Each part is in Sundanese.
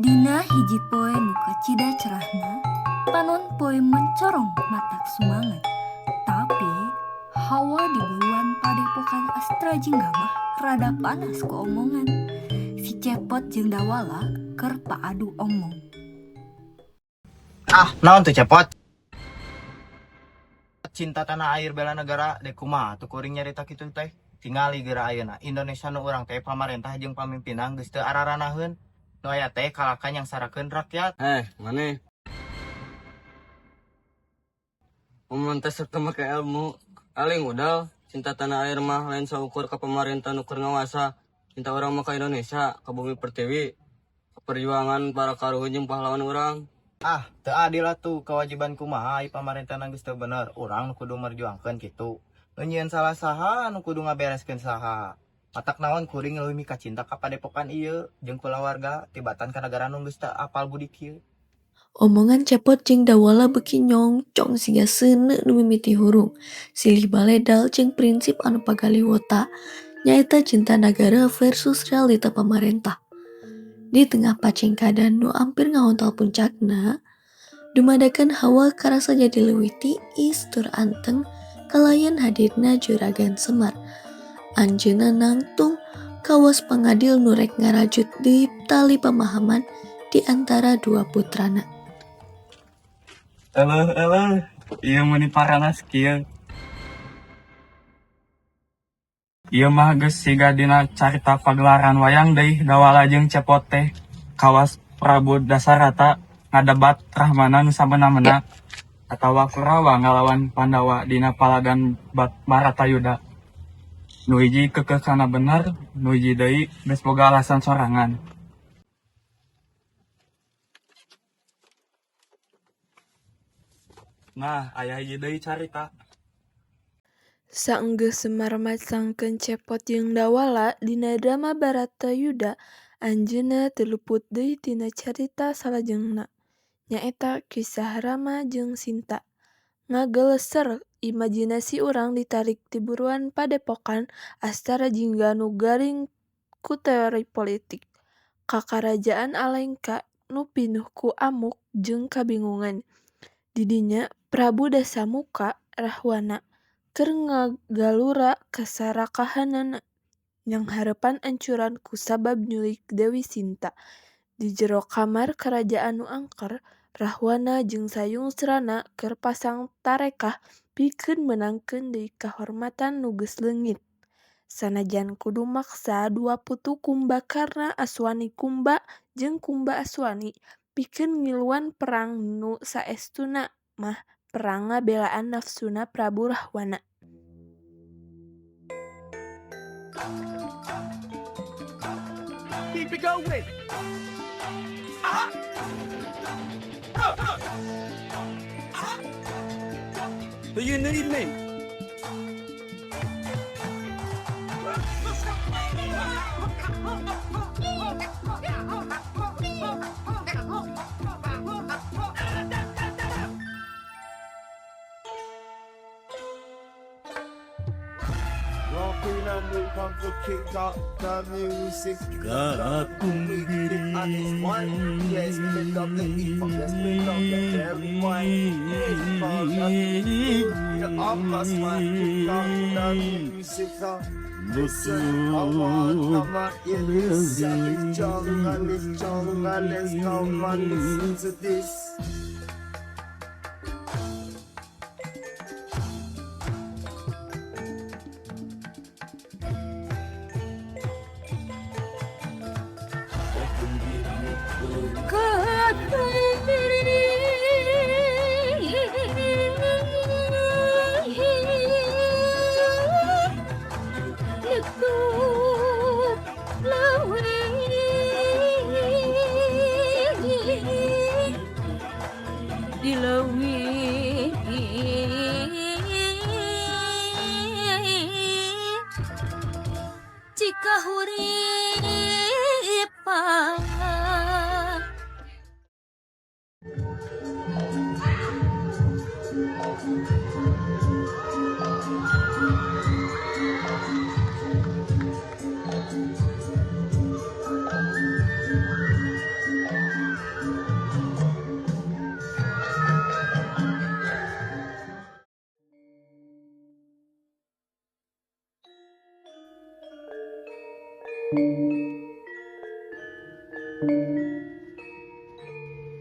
Dina hiji poe nu kacida cerahna, panon poe mencorong matak sumanget. Tapi hawa di buluan padepokan Astra Jingga mah rada panas ku omongan. Si Cepot jeung Dawala keur paadu omong. Ah, naon tuh Cepot? Cinta tanah air bela negara dek kumaha tuh kuring nyarita kitu teh. Tingali geura ayeuna Indonesia nu urang teh pamarentah jeung pamimpinna geus teu araranaheun. Nu aya teh kalahka nyangsarakeun rakyat. Maneh. Mun teh sok teu make ilmu, aling udal, cinta tanah air mah lain saukur ka pamarentah nu keur ngawasa. Cinta urang mah ka Indonesia, ka bumi pertiwi, ka perjuangan para karuhun jeung pahlawan urang. Ah, teu adil atuh kewajiban kumaha ai pamarentahna geus teu bener. Urang nu kudu merjuangkeun kitu. Nu nyieun salah saha, nu kudu ngabereskeun saha. Matak naon kuring leuwih mikacinta ka padepokan ieu jeung kulawarga tibatan ka nagara nu geus teu apal budi kieu. Omongan Cepot jeung Dawala beuki nyongcong siga seuneu nu mimiti hurung, silih baledal jeung prinsip anu pagalih wota, nyaeta cinta nagara versus realita pamarentah. Di tengah pacengkadan nu ampir ngahontal puncakna, dumadakan hawa karasa jadi leuwih tiis tur anteng kalayan hadirna Juragan Semar. Anjeunna nangtung kawas pangadil nu rek ngarajut deui tali pamahaman di antara dua putrana. Eleuh, eleuh, ieu meuni paranas kieu. Ieu mah geus siga dina carita pagelaran wayang deui Dawala jeung Cepot teh. Kawas Prabu Dasarata ngadebat Rahmana nu sameuna-meuna atawa Kurawa ngalawan Pandawa dina palagan Baratayuda. Nu hiji keukeuh kana bener, nu hiji deui geus boga alasan sorangan. Nah, aya hiji deui carita. Saenggeus Semar masangkeun Cepot jeung Dawala dina drama Baratayuda, anjeunna teu luput deui tina carita salajengna, nyaeta kisah Rama jeung Sinta. Ngageleser imajinasi urang ditarik ti buruan padepokan Astara Jingga nu garing ku teori politik, ka karajaan Alengka nu pinuh ku amuk jeung kabingungan. Di dinya Prabu Dasamuka Rahwana keur ngagalura kasarakahanana, nyanghareupan ancuran kusabab nyulik Dewi Sinta. Di jero kamar karajaan nu angker, Rahwana jeung sayungsrana keur pasang tarekah pikeun meunangkeun deui kahormatan nu geus leungit. Sanajan kudu maksa dua putu Kumbakarna Aswani Kumba jeung Kumba Aswani pikeun ngiluan perang nu saestuna mah perang ngabelaan nafsuna Prabu Rahwana. Keep it going. Do you need me? Walking and we come to kick up the music. Yes, pick up the E from let's pick up the everyone. The upper one, kick up the music. Listen, I want my ears. Let's come and listen to this.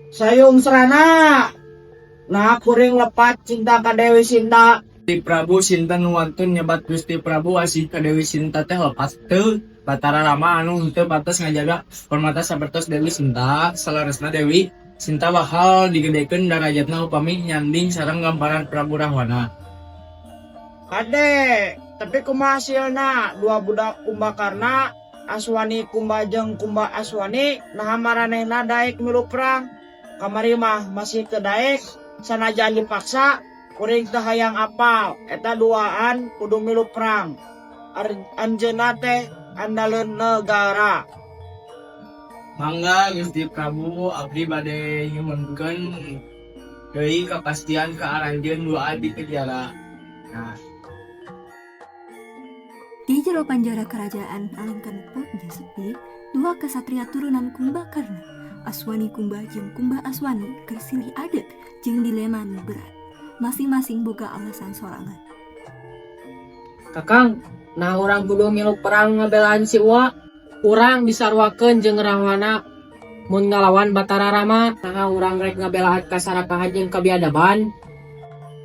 Sayung Serana. Nah, kuring lepat cinta ka Dewi Sinta. Gusti Prabu sinten nu wantun nyebat Gusti Prabu asih ka Dewi Sinta teh lepat teu? Batara Rama anu henteu pantes ngajaga permata sapertos Dewi Sinta. Saleresna Dewi Sinta bakal digedekeun darajatna upami nyanding sareng gamparan Prabu Rahwana. Kade, tapi kumaha hasilna dua budak Kumbakarna, Aswani Kumba jeung Kumba Aswani, naha maranehna daek milu perang? Kamari mah masih teu daek sanajan dipaksa. Kuring teu hayang apal eta duaan kudu milu perang. Anjeunna teh andaleun negara. Mangga Gusti Prabu, abdi bade nyuhunkeun deui kapastian ka aranjeun duaan di penjara. Nah. Di jero panjara kerajaan Alengka nu sepi, dua kesatria turunan Kumbakarna, Aswani Kumba jeung Kumba Aswani, keur silih adet jeung dilema nu berat. Masing-masing boga alasan sorangan. Kakang, nah urang kudu milu perang ngabelaan si Uwa. Urang disaruakeun jeung Rahwana mun ngalawan Batara Rama. Nah, urang rek ngabelaan kasarakahan jeung kabiadaban.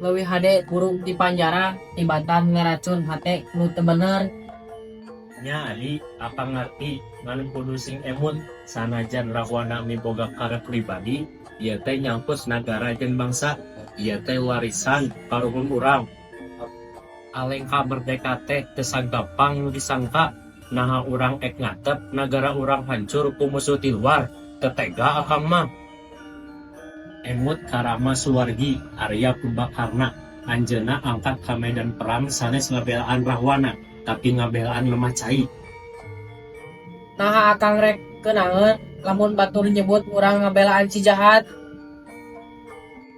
Leuwih hade buruk di panjara tibatan ngaracun hate nu teu bener. Nya Ali, apa ngerti, ngan kudu sing emut, sanajan Rahwana miboga karep pribadi, ieu teh nyangkut nagara jeung bangsa, ieu teh warisan karuhun urang. Alengka merdeka teh teu sagampang nu disangka. Naha urang ek ngatep nagara urang hancur ku musuh ti luar? Teu tega akang mah. Emut ka Rama Suwargi, Arya Kumbakarna, anjeunna angkat ka medan perang sanes ngabelaan Rahwana, tapi ngabelaan lemah cai. Naha akang rek keunangeun lamun batur nyebut urang ngabelaan si jahat?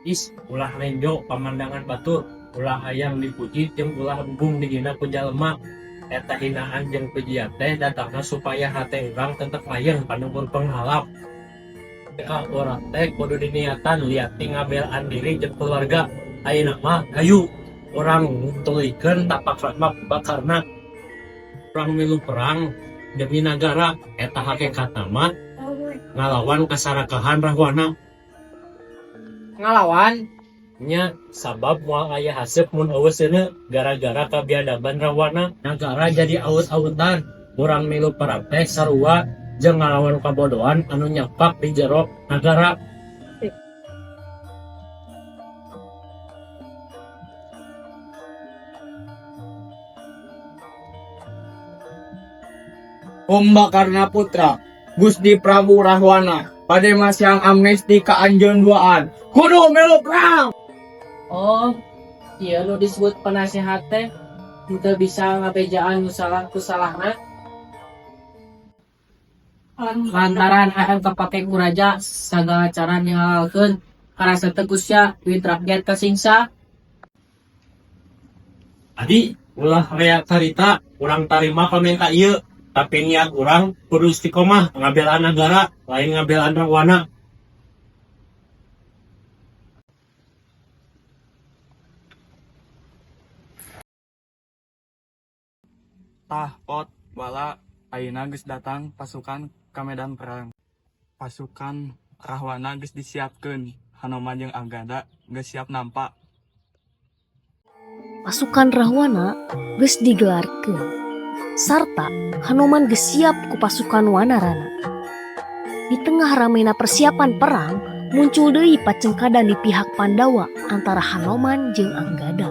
Is, ulah lenjo pamandangan batur, ulah hayang dipuji jeung ulah embung dihina ku jalma. Eta hinaan jeung pujian teh datangna supaya hate urang tetep layeng panungkur penghalap. Ka urang teh kudu diniatan liat ti ngabelaan diri jeung keluarga. Ayeuna mah hayu urang tuluykeun tapak Rama Kumbakarna. Urang milu perang demi nagara, eta hakikatna mah ngalawan kasarakahan Rahwana. Ngalawan? Nya, sabab moal aya haseup mun euweuh seuneu gara-gara kabiadaban Rahwana, nagara jadi awut-awutan. Urang milu perang teh sarua jeung ngalawan kabodohan anu nyapak di jero nagara. Kumbakarna Putra, Gusti Prabu Rahwana, bade masihan amnesti ka anjeun duaan. Kudu milu perang. Oh, ieu nu disebut penasehat teh henteu bisa ngabejaan nu salah ku salahna. Lantaran hayang kapake ku raja, sagala cara dihalalkeun, karasa teu ku sia duit rakyat kasingsa. Adi, ulah rea carita, urang tarima pamenta ieu, tapi niat urang kudu istiqomah ngabelaan nagara, lain ngabelaan Rahwana. Tah Pot, Wala, ayeuna geus datang pasukan ka medan perang. Pasukan Rahwana geus disiapkeun, Hanoman jeung Anggada geus siap nampa. Pasukan Rahwana geus digelarkeun sarta Hanoman geus siap ku pasukan Wanarana. Di tengah ramena persiapan perang, muncul deui pacengkadan di pihak Pandawa antara Hanoman jeung Anggada.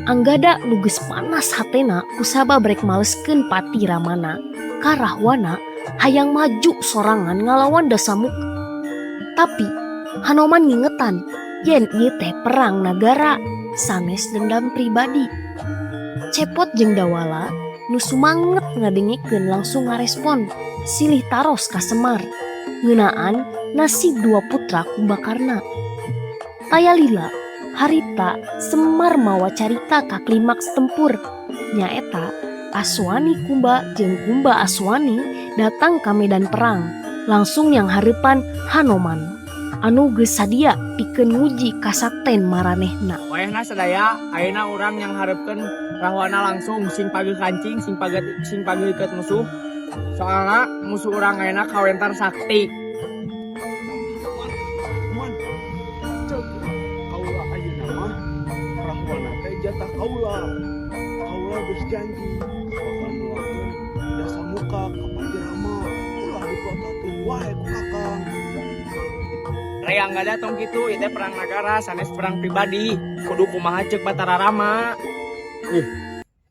Anggada nu geus panas hatena kusabab rek maleskeun pati Ramana ka Rahwana hayang maju sorangan ngalawan Dasamuka. Tapi Hanoman ngingetan yen ieu teh perang nagara sanes dendam pribadi. Cepot jeung Dawala nu sumanget ngadengekeun langsung ngarespon silih taros ka Semar ngeunaan nasib dua putra Kumbakarna. Taya lila harita Semar mawa carita ka klimaks tempur, nyaeta Aswani Kumba jeung Kumba Aswani datang ka medan perang langsung nyanghareupan Hanoman anu geus sadia pikeun nguji kasakten maranehna. Wayahna sadaya, ayeuna urang nyanghareupeun Rahwana langsung, sing pageuh kancing, sing pageuh iket musuh. Soalna musuh urang ayeuna kawentar sakti. Man, cek kaula ayeuna mah Rahwana teh jatah kaula. Kaula geus janji bakal nuangkeun Dasamuka ka Panji Rama. Ulah diplototin wae ku Kakang. Reang gak datang gitu, itu perang negara, sanes perang pribadi. Kudu kumaha cek Batara Rama. Ih,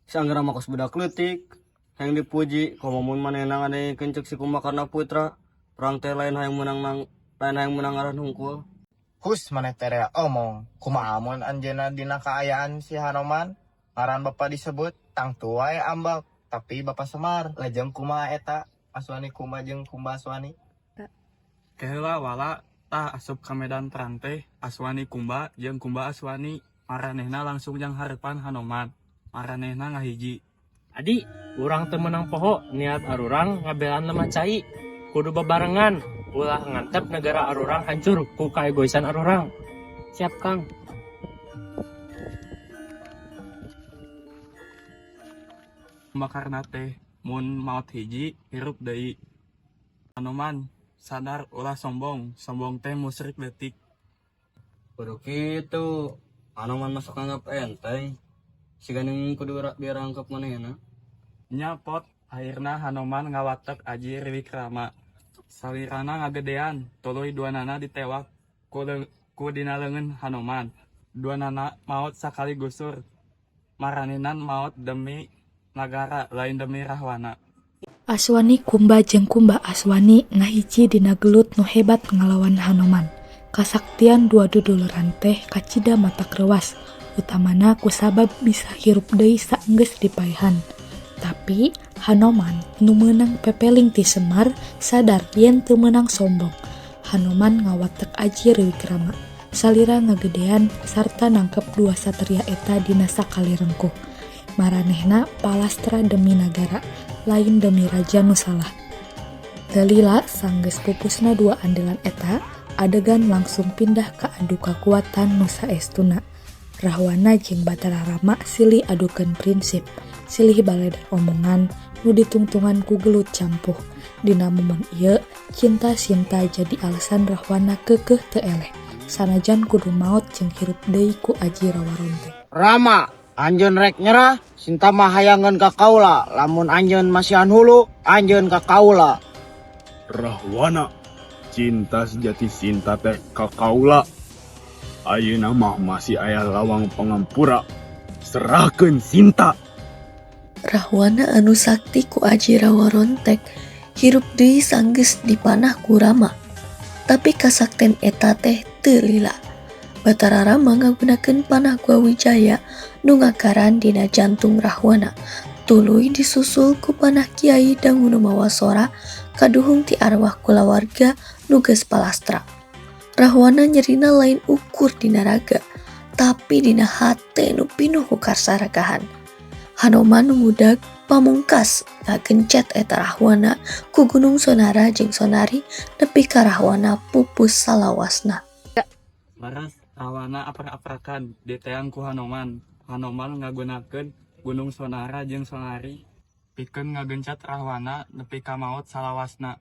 sanggeura mah kos budak leutik. Hayang dipuji, komo mun manehna ngadengekeun cek si Kumbakarna Putra. Perang teh lain hayang menang nang lain hayang menang ngaran hungkul. Hus, maneh teh rea omong. Kumaha mun anjeunna dina kaayaan si Hanoman? Ngaran bapa disebut tangtu wae ambek. Tapi Bapak Semar, lajeng kumaha eta? Aswani Kumba jeung Kumba Aswani. Ke heula, Wala. Tah, asup ka medan perang teh Aswani Kumba jeung Kumba Aswani, maranehna langsung janghareupan Hanoman. Maranehna ngahiji. Adi, urang teu meunang poho niat arurang ngabelaan lemah cai. Kudu bebarengan, ulah ngantep negara arurang hancur ku kaegoisan arurang. Siap, Kang. Kumbakarna teh mun maot hiji hirup deui. Hanoman sadar ulah sombong, sombong teh musyrik leutik. Kudu kitu. Hanoman masuk anggap enteng. Siga nu kudu dirangkep manehna. Nya, Pot. Akhirna Hanoman ngawatek aji Riwikrama. Salirana ngagedean, tuluy duanana ditewak ku dina leungeun Hanoman. Duanana maot sakali gusur. Maranehna maot demi nagara, lain demi Rahwana. Aswani Kumba jeung Kumba Aswani ngahiji dina gelut nu hebat ngalawan Hanoman. Kasaktian dua duduluran teh kacida matak reuwas, utamana kusabab bisa hirup deui saenggeus dipaehan. Tapi Hanoman nu meunang pepeling ti Semar sadar yen teu meunang sombong. Hanoman ngawatek aji Riwikrama. Salira ngagedean sarta nangkep dua satria eta dina sakali rengkuh. Maranehna palastra demi nagara, lain demi raja nu salah. Teu lila sanggeus pupusna dua andalan eta, adegan langsung pindah ka adu kakuatan nu saestuna. Rahwana jeung Batara Rama silih adukeun prinsip, silih baledar omongan nu ditungtungan ku gelut campuh. Dina momen ieu, cinta Sinta jadi alasan Rahwana keukeuh teu eleh, sanajan kudu maot jeung hirup deui ku aji Rawarontek. Rama, anjeun rek nyerah, Sinta mah hayangeun ka kaula. Lamun anjeun masihan hulu, anjeun ka kaula. Rahwana, cinta sejati Sinta teh ka kaula. Ayeuna mah masih aya lawang pangampura. Serahkeun Sinta. Rahwana anu sakti ku aji Rawarontek hirup deui sanggeus dipanah ku Rama. Tapi kasakten eta teh teu lila. Batara Rama ngagunakeun panah Gua Wijaya nu ngakaran dina jantung Rahwana. Tuluy disusul ku panah Kiai Dangu nu mawa sora kaduhung ti arwah kulawarga nu geus palastra. Rahwana nyerina lain ukur dina raga, tapi dina hate nu pinuh ku kasarakahan. Hanoman nu ngudag pamungkas ngagencet eta Rahwana ku Gunung Sonara jeung Sonari nepi ka Rahwana pupus salawasna. Leres, Rahwana aprak-aprakan diteang ku Hanoman. Hanoman ngagunakeun Gunung Sonara jeung Sonari pikeun ngagencat Rahwana nepi ka maot salawasna.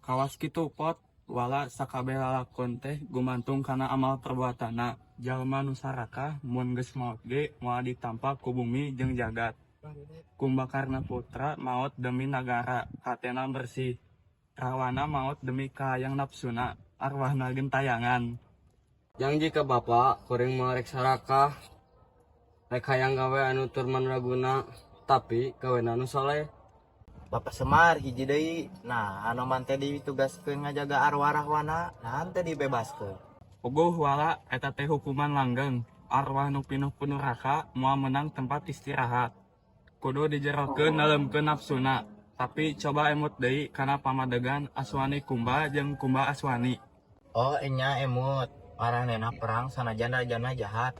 Kawas kitu, Pot. Wala, sakabeh lalakon teh gumantung kana amal perbuatanna. Jalma nu sarakah mun geus maot ge moal ditampa ku bumi jeung jagat. Kumbakarna Putra maot demi nagara, hatena bersih. Rahwana maot demi kahayang napsuna, arwahna gentayangan. Janji ka bapa, kuring mah rek sarakah. Rek hayang gawe anu tur mandraguna, tapi gawena anu soleh. Bapak Semar, hiji deui. Nah, Hanoman teh ditugaskeun ngajaga arwah Rahwana, nah teh dibebaskeun. Puguh, Wala, eta teh hukuman langgeng. Arwah nu pinuh ku neraka moal menang tempat istirahat. Kudu dijerokeun neuleumkeun nafsuna. Tapi coba emut deui kana pamadegan Aswani Kumba jeung Kumba Aswani. Oh, enya emut. Maranehna perang sanajan rajana jahat.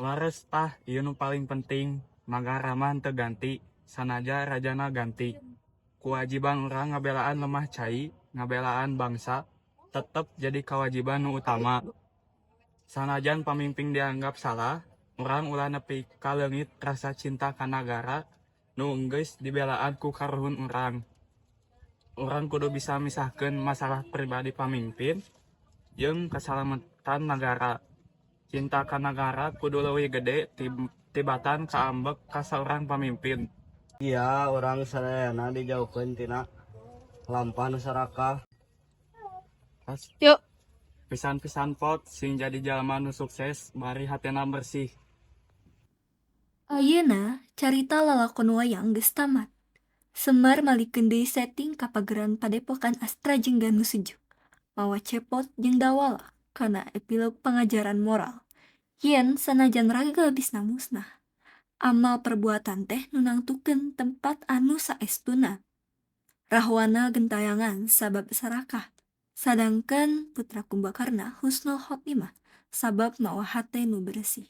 Leres, tah ieu nu paling penting. Nagara mah teu ganti, sanajan rajana ganti. Kewajiban urang ngabelaan lemah cai, ngabelaan bangsa, tetep jadi kewajiban nu utama. Sanajan pamimpin dianggap salah, urang ulah nepi ka leungit rasa cinta ka nagara. Nu geus dibelaan ku karuhun urang. Urang kudu bisa misahkeun masalah pribadi pamimpin jeung keselamatan nagara. Cinta ka nagara kudu leuwih gede tibatan kaambek ka saurang pamimpin. Iya, urang sadayana dijauhkeun tina lampah nu sarakah. Yuk. Pisan-pisan, Pot, sing jadi jalma nu sukses bari hatena bersih. Ayeuna carita lalakon wayang geus tamat. Semar malikeun deui setting ka pageran padepokan Astrajengga nu sejuk. Mawa Cepot jeung Dawala kana epilog pangajaran moral. Yen sanajan raga bisna musnah, amal perbuatan teh nu nangtukeun tempat anu saestuna. Rahwana gentayangan sabab sarakah, sadangkeun putra Kumbakarna husnul khotimah sabab mawa hate nu beresih.